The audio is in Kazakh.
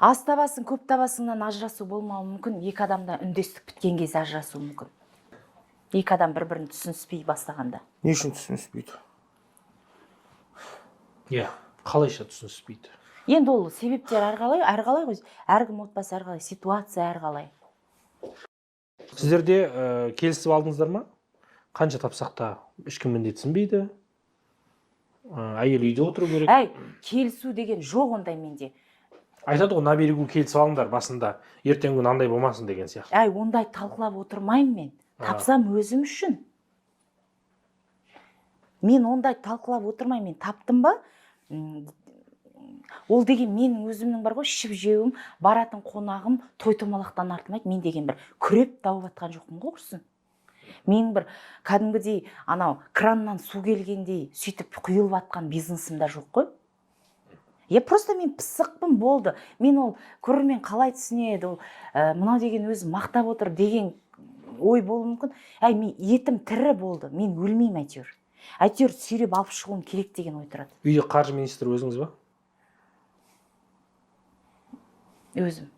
Аз табасың, көп табасыңнан ажырасу болмауы мүмкін. Екі адамда үндестік біткен кезде ажырасуы мүмкін, екі адам бір бірін түсініспей бастағанда. Не үшін түсініспейді? Иә, қалайша түсініспейді? Енді ол себептер әрқалай, әрқалай ғой. Әркім отбасы әрқалай, ситуация әрқалай. Сіздерде келісіп алдыңыздар ма, қанша тапсақ та ешкім міндетсінбейді, әйел үйде отыру керек? Әй, келісу деген жоқ ондай менде. Айтады ғой, на берегу келісіп алыңдар басында, ертеңгі күні андай болмасын деген сияқты. Әй, ондай талқылап отырмаймын мен. Тапсам, өзім үшін. Мен ондай талқылап отырмаймын. Мен таптым ба, ол деген менің өзімнің бар ғой, ішіп жеуім, баратын қонағым, той томалақтан артылмайды. Мен деген бір күреп тауып жатқан жоқпын ғой, құрсын. Менің бір кәдімгідей анау краннан су келгендей сөйтіп құйылып жатқан бизнесім да жоқ қой. Я просто, мен пысықпын, болды. Мен ол көрермен қалай түсінеді, ол мынау деген өзі мақтап отыр деген ой болуы мүмкін. Әй, мен етім тірі, болды, мен өлмеймін, әйтеуір, әйтеуір сүйреп алып шығуым керек деген ой тұрады. Үйде қаржы министрі өзіңіз ба? Өзім.